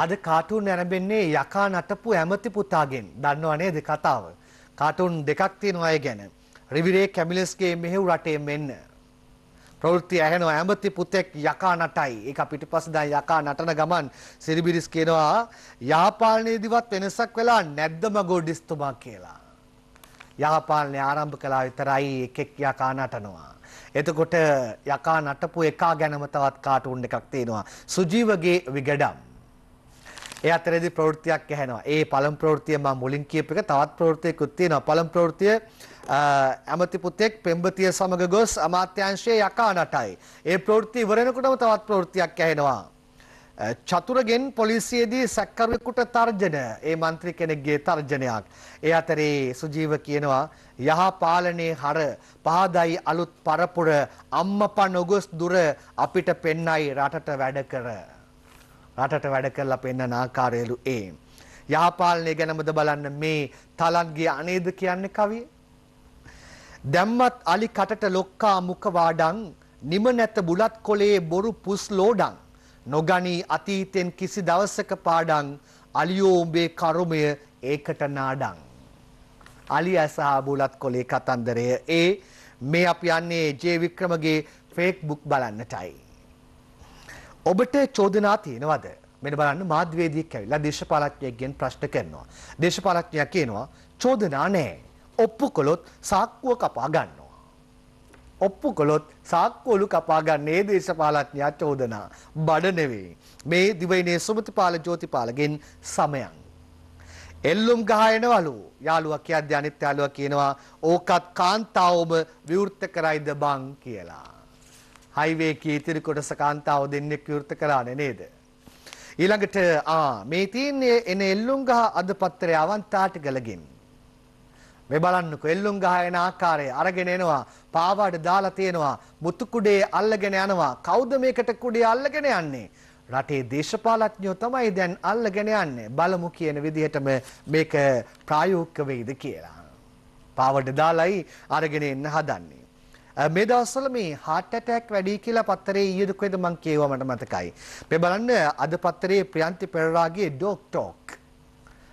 අද කාටුන් ආරම්භෙන්නේ යකා නටපු ඇමති පුතාගෙන්. දන්නව නේද කතාව? කාටුන් දෙකක් තියෙනවා ඒ ගැන. රිවිරේ කැමිලස්ගේ මෙහෙව් රටේ මෙන්න. ප්‍රවෘත්ති ඇහෙනවා ඇමති පුතෙක් යකා නටයි. ඒක පිටිපස්ස දැන් යකා නටන ගමන් සිරිබිරිස් කියනවා යහපාලනයේදීවත් වෙනසක් වෙලා නැද්ද මගෝ ඩිස්තුමා කියලා. යහපාලනය ආරම්භ කළා විතරයි එකෙක් යකා නටනවා. එතකොට යකා නටපු එකා ගැනම තවත් කාටුන් එකක් තියෙනවා. සුජීවගේ විගඩම්. ඒ අතරේදී ප්‍රවෘත්තියක් ඇහෙනවා. ඒ පළමු ප්‍රවෘත්තිය මම මුලින් කියපු එක තවත් ප්‍රවෘත්තියකුත් තියෙනවා. පළමු ප්‍රවෘත්තිය ඇමති පුතෙක් පෙම්වතිය සමග ගොස් අමාත්‍යාංශයේ යකා නටයි. ඒ ප්‍රවෘත්තිය ඉවර වෙනකොටම තවත් ප්‍රවෘත්තියක් ඇහෙනවා. චතුරගෙන් පොලිසියේදී සැකකරුවෙකුට තර්ජන. ඒ මන්ත්‍රී කෙනෙක්ගේ තර්ජනයක්. ඒ අතරේ සුජීව කියනවා යහපාලනයේ හර පහදයි අලුත් පරපුර අම්මපා නොගොස් දුර අපිට පෙන්නයි රටට වැඩ කර. රටට වැඩ කරලා පෙන්නන ආකාරයලු ඒ. යහපාලනය ගැනමද බලන්න මේ තලන්ගේ අනේද කියන්නේ කවිය. දැම්මත් අලි කටට ලොක්කා මුඛ වාඩං නිම නැත බුලත් කොලේ බොරු පුස් ලෝඩං නොගනී අතීතෙන් කිසි දවසක පාඩං අලියෝ උඹේ කරුමය ඒකට නාඩං. අලියා සහ බුලත් කොලේ කතන්දරය ඒ. මේ අපි යන්නේ ජේ වික්‍රමගේ ෆේස්බුක් බලන්නටයි. ඔබට චෝදනා තියෙනවද? මෙන්න බලන්න මාධ්‍යවේදියෙක් ඇවිල්ලා දේශපාලඥයෙක්ගෙන් ප්‍රශ්න කරනවා. දේශපාලඥයා කියනවා චෝදනා නෑ. ඔප්පු කළොත් සාක්කුව කපා ගන්නවා. ඔප්පු කළොත් සාක්කුවලු කපා ගන්නේ දේශපාලඥයා චෝදනා. බඩ නෙවෙයි. මේ දිවයිනේ සුමතිපාල ජෝතිපාලගෙන් සමයන්. එල්ලුම් ගහ එනවලු. යාළුවා කියද්දී අනිත් යාළුවා කියනවා ඕකත් කාන්තාවම විවෘත කරයිද බං කියලා. හයිවේ එකේ ඉතිරි කොටස කාන්තාව දෙන්නෙක් විවෘත කරානේ නේද? ඊළඟට මේ තියෙන්නේ එන එල්ලුම් ගහ අද පත්‍රයේ අවන්තාටිගලගෙන්. මේ බලන්නකෝ එල්ලුම් ගහ එන ආකාරය අරගෙන එනවා. පාවාඩ දාලා තියෙනවා. මුතු කුඩේ අල්ලගෙන යනවා. කවුද මේකට කුඩේ අල්ලගෙන යන්නේ? රටේ දේශපාලඥයෝ තමයි දැන් අල්ලගෙන යන්නේ. බලමු කියන විදිහටම මේක ප්‍රායෝගික වෙයිද කියලා. පාවඩ දාලයි අරගෙන එන්න හදන්නේ. මේ දවස්වල මේ හાર્ට් ඇටැක් වැඩි කියලා පත්තරේ ඊයේද කොහෙද මං කියුවා මට මතකයි. මේ බලන්න අද පත්තරේ ප්‍රියන්ති පෙරේරාගේ ඩොග් ටෝක්.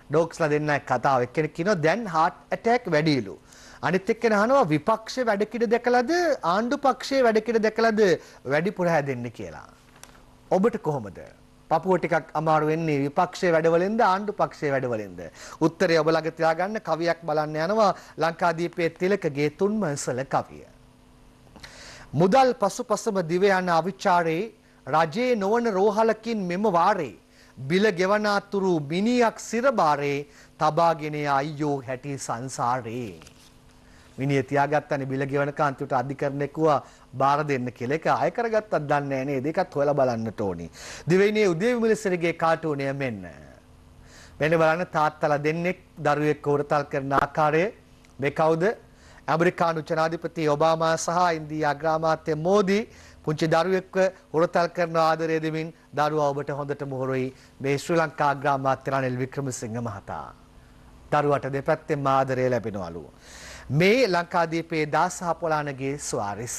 ඩොග්ස්ලා දෙන්න කතාව. එක්කෙනෙක් කියනවා දැන් හાર્ට් ඇටැක් වැඩිලු. අනිත් එක්කෙනා අහනවා විපක්ෂ වැඩ කිඩ දැකලාද ආණ්ඩු පක්ෂයේ වැඩ කිඩ දැකලාද වැඩිපුර හැදෙන්නේ කියලා. ඔබට කොහොමද? පපුව ටිකක් අමාරු වෙන්නේ විපක්ෂයේ වැඩවලින්ද ආණ්ඩු පක්ෂයේ වැඩවලින්ද? උත්තරය ඔබ ළඟ තියාගන්න. කවියක් බලන්න යනවා ලංකාදීපයේ තිලකගේ තුන්මසල කවිය. මුදල් පසුපසම දිව යන අවිචාරේ රජයේ නොවන රෝහලකින් මෙම වාරේ බිල ගෙවනාතුරු මිනියක් සිරබාරේ තබාගෙන අයියෝ හැටි සංසාරේ. මිනිය තියාගත්තනේ බිල ගෙවනකන් අන්තිමට අධිකරණය කිව්වා බාර දෙන්න කියලා. ඒක අය කරගත්තත් දන්නේ නැහැ නේද? ඒකත් හොයලා බලන්නට ඕනි. දිවයිනේ උදේ විමලසිරිගේ කාටුණය මෙන්න. මෙන්න බලන්න තාත්තලා දෙන්නෙක් දරුවෙක් හොරතල් කරන ආකාරය. මේ කවුද? ඇමරිකානු ජනාධිපති ඔබාමා සහ ඉන්දියා අග්‍රාමාත්‍ය මෝදි පුංචි දරුවෙක්ව හොරතල් කරන ආදරය දෙමින් දරුවා ඔබට හොඳට මොහොරුයි මේ ශ්‍රී ලංකා අග්‍රාමාත්‍ය රනිල් වික්‍රමසිංහ මහතා. දරුවට දෙපැත්තෙන්ම ආදරය ලැබෙනවලු. මේ ලංකාදීපයේ දාසහ පොලානගේ ස්වාරිස්.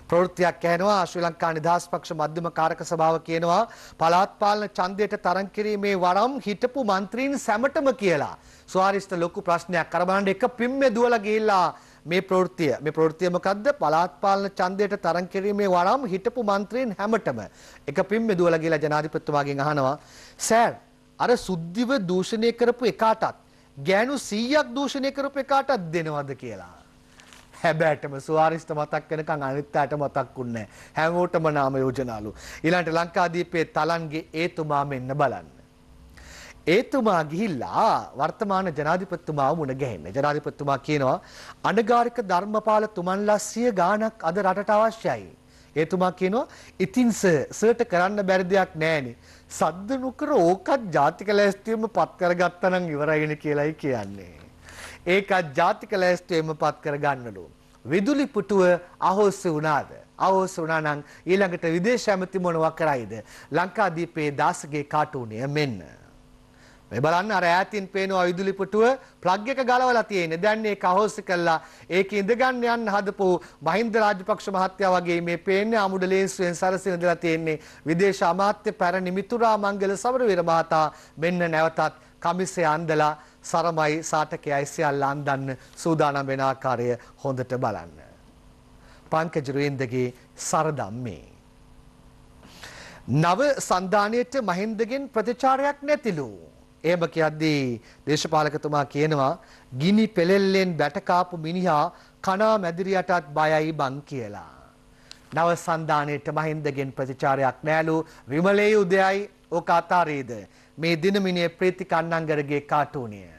ප්‍රවෘත්තියක් ඇහෙනවා ශ්‍රී ලංකා නිදහස් පක්ෂ මධ්‍යම කාරක සභාව කියනවා පළාත් පාලන ඡන්දයට තරඟ කිරීමේ වරම් හිටපු මන්ත්‍රීන් සැමටම කියලා. ස්වාරිස්ට ලොකු ප්‍රශ්නයක්. අර බලන්න එක පිම්මේ දුවලා ගිහිල්ලා මේ ප්‍රවෘත්තිය. මේ ප්‍රවෘත්තිය මොකද්ද? පළාත් පාලන ඡන්දයට තරඟ කිරීමේ වරම් හිටපු මන්ත්‍රීන් හැමටම. එක පිම්මේ දුවලා ගිහිල්ලා ජනාධිපතිතුමාගෙන් අහනවා සර් අර සුද්ධිව දූෂණය කරපු එකාටත් ගෑනු 100ක් දූෂණය කරපු එකාටත් දෙනවද කියලා. හැබැයිටම සුවාරිස්ට මතක් වෙනකන් අනිත් අයට මතක් වුන්නේ නැහැ. හැමෝටම නාම යෝජනාලු. ඊළඟට ලංකාදීපයේ තලන්ගේ ඒතුමා මෙන්න බලන්න. ඒතුමා ගිහිල්ලා වර්තමාන ජනාධිපතිතුමාව මුණ ගැහෙන්න. ජනාධිපතිතුමා කියනවා අනගාരിക ධර්මපාල තුමන්ලා 100 ගාණක් අද රටට අවශ්‍යයි. ඒතුමා කියනවා ඉතින් සර් සර්ට කරන්න බැරි දෙයක් නෑනේ. සද්ද නොකර ඕකත් ජාතික ලෑස්තියෙම පත් කරගත්තා නම් ඉවරයිනේ කියලායි කියන්නේ. ඒකත් ජාතික ලෑස්තියෙම පත් කරගන්නලු. විදුලි පුටුව අහෝසි වුණාද? අහෝසි වුණා නම් ඊළඟට විදේශ ඇමති මොනවා කරයිද? ලංකාදීපයේ දාසගේ කාටුණය මෙන්න. මේ බලන්න අර ඈතින් පේනවා විදුලි පුටුව ප්ලග් එක ගලවලා තියෙන්නේ. දැන් ඒක අහෝසි කළා. ඒක ඉඳ ගන්න යන්න හදපු මහින්ද රාජපක්ෂ මහත්තයා වගේ මේ පේන්නේ අමුඩ ලේන්සුවෙන් සරසින දලා තියෙන්නේ විදේශ අමාත්‍ය පැරණි මිතුරා මංගල සමරවීර මහතා මෙන්න නැවතත් කමිසය අන්දලා සරමයි සාටකයයි සියල්ල අන්දන්න සූදානම් වෙන ආකාරය හොඳට බලන්න. පංකජ රුවේන්දගේ සරදම් මේ. නව සන්ධානයට මහින්දගෙන් ප්‍රතිචාරයක් නැතිලු. එහෙම කියද්දී දේශපාලකතුමා කියනවා ගිනි පෙලෙල්ලෙන් බැට කාපු මිනිහා කනා මැදිරියටත් බයයි බං කියලා. නව සන්ධානයට මහින්දගෙන් ප්‍රතිචාරයක් නෑලු. විමලේ උදයයි ඕක අතාරේද? මේ දිනමිනිය ප්‍රීති කන්නංගරගේ කාටූනිය.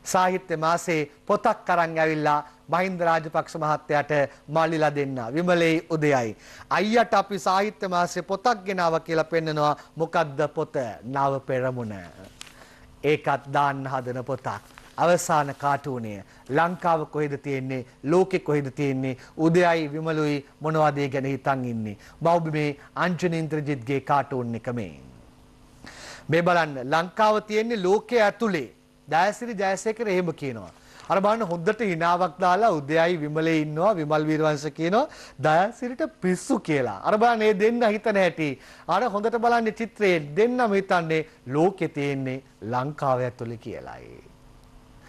සාහිත්‍ය මාසේ පොතක් අරන් ඇවිල්ලා මහින්ද රාජපක්ෂ මහත්තයාට මල්ලිලා දෙන්න. විමලේ උදයයි. අයියට අපි සාහිත්‍ය මාසේ පොතක් ගෙනාවා කියලා පෙන්නනවා. මොකද්ද පොත? නව පෙරමුණ. ඒකත් දාන්න හදන පොතක්. අවසාන කාටූනය. ලංකාව කොහෙද තියෙන්නේ? ලෝකෙ කොහෙද තියෙන්නේ? උදයයි විමලුයි මොනවද ඒ ගැන හිතන් ඉන්නේ? මව්බිමේ අංජන ඉන්ද්‍රජිත්ගේ කාටූන් එක මේ. මේ බලන්න ලංකාව තියෙන්නේ ලෝකයේ ඇතුලේ. දයාසිරි ජයසේකර එහෙම කියනවා. අර බලන්න හොද්දට හිනාවක් දාලා උදයයි විමලේ ඉන්නවා. විමල් වීරවංශ කියනවා දයාසිරිට පිස්සු කියලා. අර බලන්න මේ දෙන්න හිතන හැටි. අර හොඳට බලන්න චිත්‍රයේ දෙන්නම හිතන්නේ ලෝකේ තියෙන්නේ ලංකාව ඇතුලේ කියලායි.